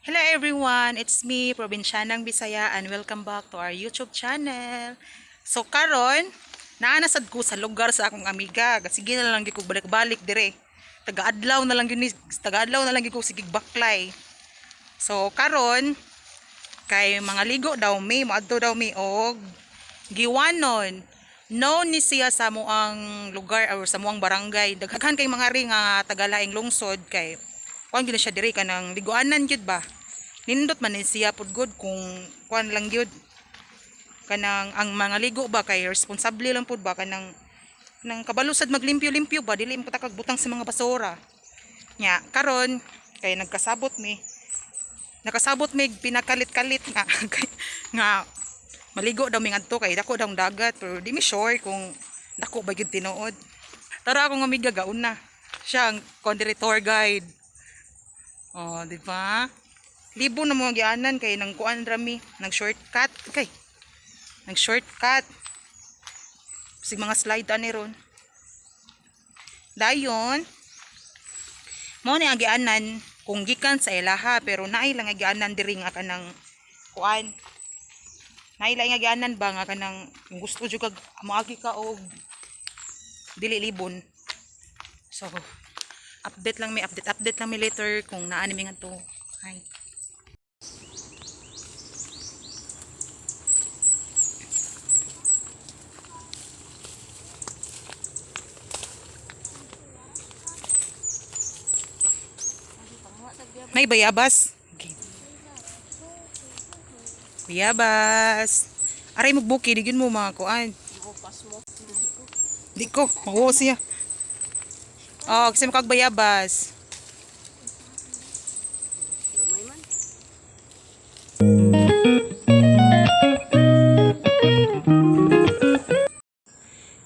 Hello everyone, it's me, Probinsyanang Bisaya, and welcome back to our YouTube channel. So karon, naa na sad ko sa lugar sa akong amiga. Sige na lang gyud ko balik-balik dire. Taga-adlaw na lang gyud ni, taga-adlaw na lang gyud ko sige baklay. So karon kay mga ligo daw mi, moadto daw mi og Guiwanon. Known ni siya sa muang lugar or sa muang barangay. Daghan kay mga ri nga tagalaing lungsod kay kuan gyud na siya diri kanang liguanan gyud ba. Nindot man ni siya pud gud kung kuan lang gyud kanang ang mga ligo ba kay responsable lang pud ba kanang nang kabalo sad maglimpyo-limpyo ba, dili mo kag butang sa mga basura. Nya karon kay nagkasabot mi, nakasabot mig pinakalit-kalit nga nga maligo daw mi ngadto kay dako daw ang dagat, pero di mi sure kung dako ba gyud tinuod. Tara, akong amiga gauna. Siya ang kondiri tour guide. Oh, di ba? Libo na mga gianan kay nang kuan rami, nag shortcut kay. Nag shortcut. Sig mga slide ani ron. Dayon, mao ni ang gianan kung gikan sa ilaha, pero naay lang ang gianan diri nga kanang kuan. Naay lang nga gianan ba nga kanang kung gusto jud kag moagi ka og dili libon. So update lang mi, update update lang mi later kung naa ni mi ngadto. Hi. May bayabas. Okay. Bayabas. Aray magbuki, di gyud mo mga kuan. Di ko, mawo siya. Oh, kasi makag bayabas. Gamay man.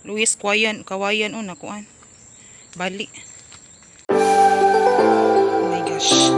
Luis Kawayan, Kawayan oh na kuan. Bali. Oh my gosh.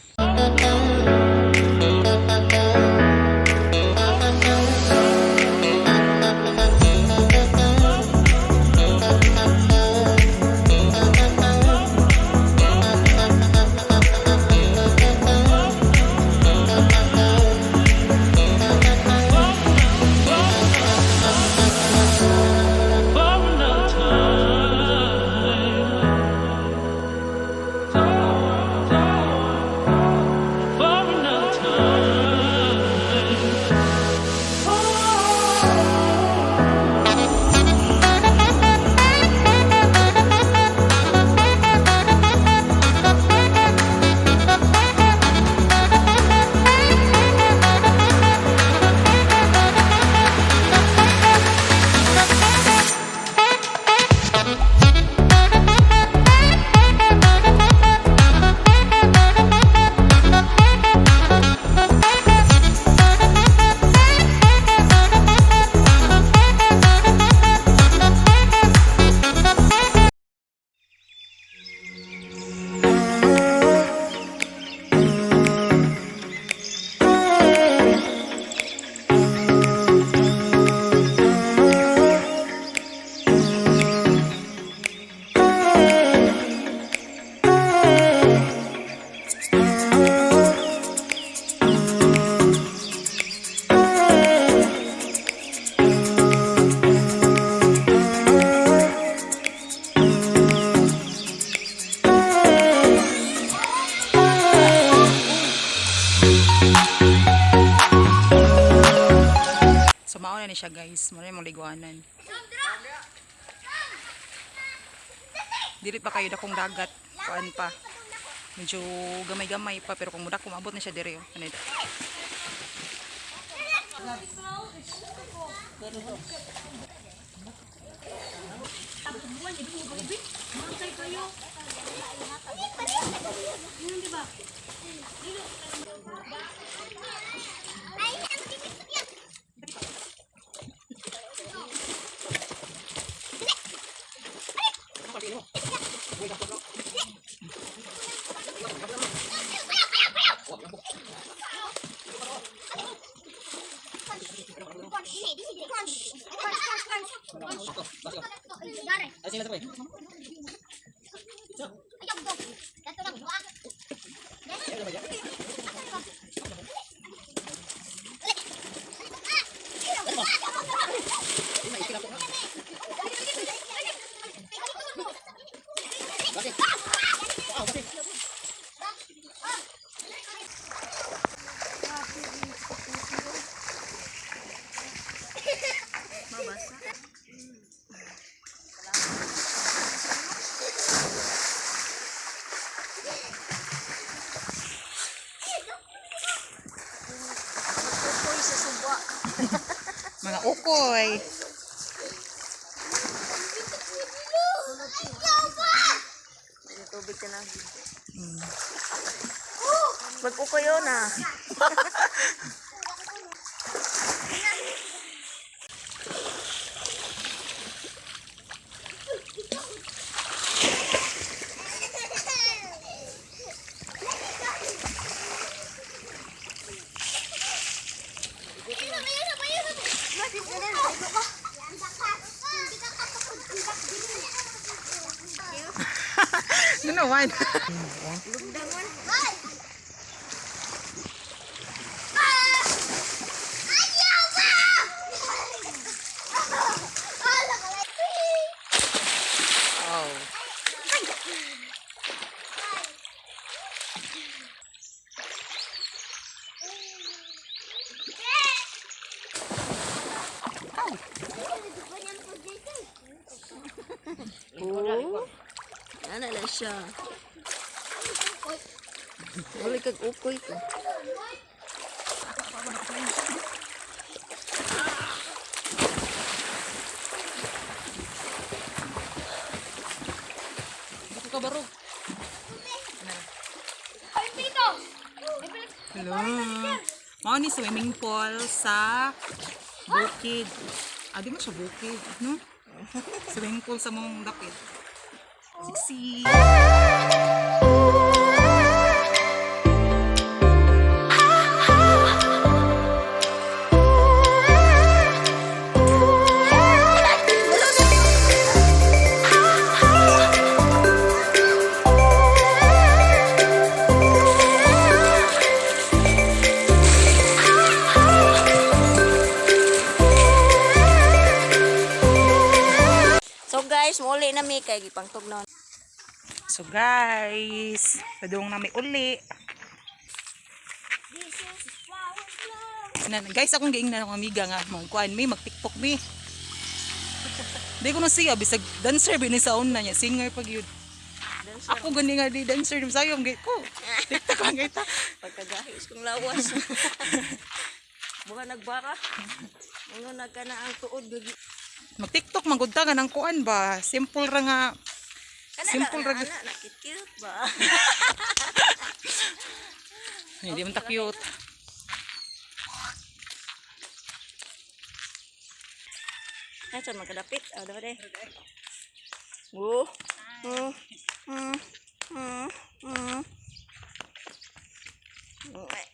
For another time. For another time. So mao na ni siya, guys. Mao na yung liguanan. Dili pa kayo dakong dagat. Kuan pa. Medyo gamay-gamay pa pero kung mudak maabot na siya diri oh. Ano ito? Ukoy sa suba. Mga ukoy. Tubig ka na. Mag-ukoy yun ah. Ano naman? Oh. Oo. Ano na siya. Wala kag ukoy ko. Ako ka barog. Hello. Mao ni swimming pool sa bukid. Ah, di mo siya bukid, no? Swimming pool sa mong dapit. Sexy. So guys, muli na mi kay gipangtugnaw. So guys, padung nami uli. Na, guys, akong giingnan akong amiga nga magkuan mi, magtiktok mi. Di ko na siya bisag dancer bi ni sa una niya, singer pag yun. Ako gani nga di dancer sayo ang ko. TikTok ang kita. Pagkagahis kong lawas. Buka nagbara. Ingon na ka na ang tuod gagi. Mag-TikTok man gud ta nga nang kuan ba? Simple ra nga. Kana Simple ra na, gud. na, na, cute ba? Hindi man ta cute. Ay, saan magkadapit? Ah, dapat eh. Oh.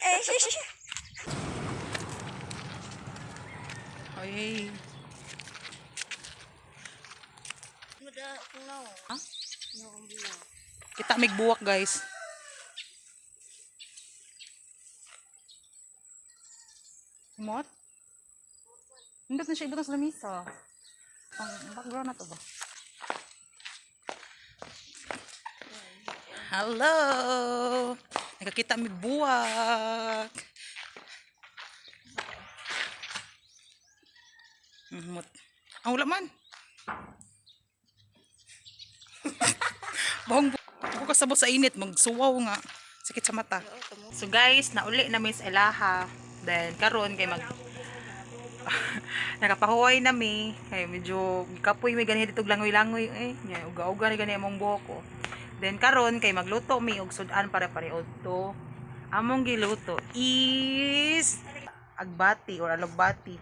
Eh, siya, siya, siya. Ay. Muda, kung na. Ha? Kita mig buwak, guys. Mot? Nindot na siya ibutang sa lamisa. Pang background na to ba? Hello! Nakakita mig buwak. Mot. Ah, wala man. Bahong ako kasabot sa init, magsuwaw nga. Sakit sa mata. So guys, nauli na sa Elaha. Then karon kay mag Nakapahuway na mi kay medyo kapoy mi gani dito langoy-langoy eh. Nya uga-uga ni gani among buhok ko. Then karon kay magluto mi og sudan para pareod to. Among giluto is agbati or alugbati.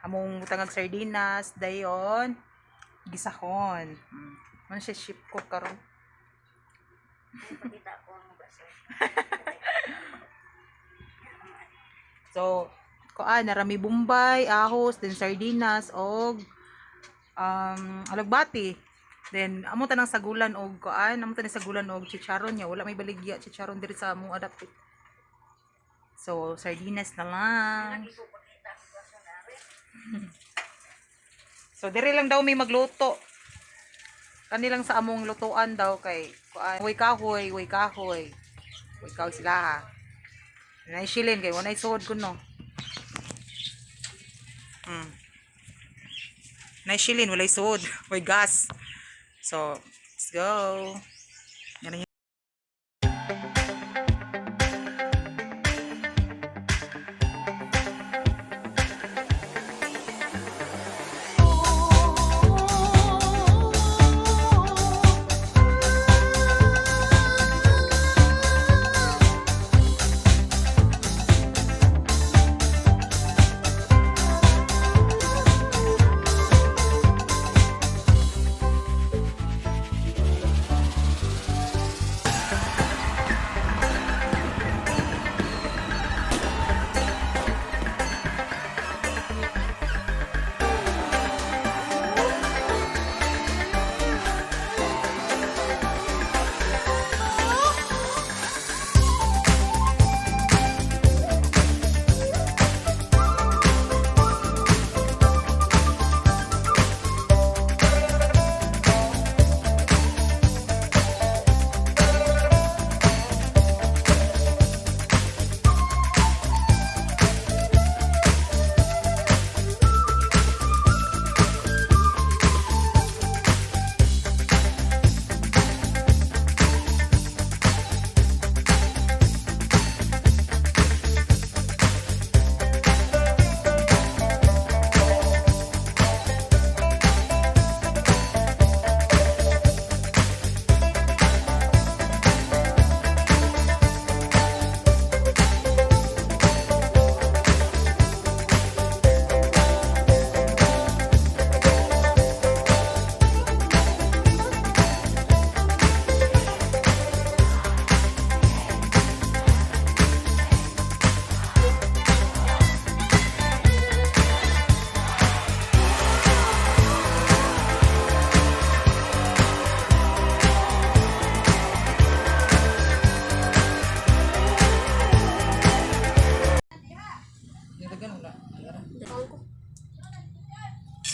Among butangag sardinas dayon gisahon. Man siya ship ko karon. Pakita ko ang baso. So, kuan narami Bombay, ahos, then sardinas og alugbati. Then amo tanang sagulan og kuan, amo tanang sagulan og chicharon niya. Wala may baligya chicharon diri sa among adapted. So, sardinas na lang. Lagi ko pakita ang baso na rin. So, diri lang daw may magluto. Kanilang sa among lutuan daw kay kuan, way kahoy, way kahoy. Way kahoy sila ha. Nay shilin kay walay suod kuno. Nay shilin walay suod, way gas. So, let's go. Yan na.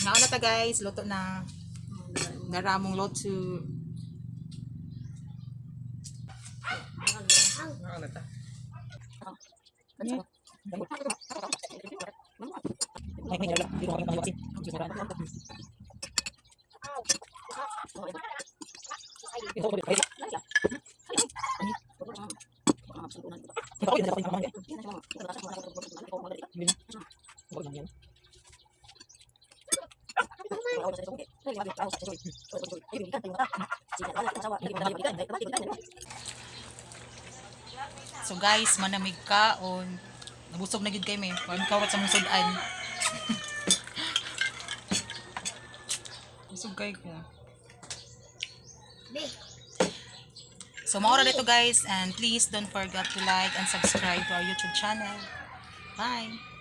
Nauna ta guys, luto na. Naramong luto. Nauna ta. So guys, manamig ka on. Nabusog na gid kay me. Kuan kawat sa mong sudan. Busog kay ko. So maura dito guys, and please don't forget to like and subscribe to our YouTube channel. Bye.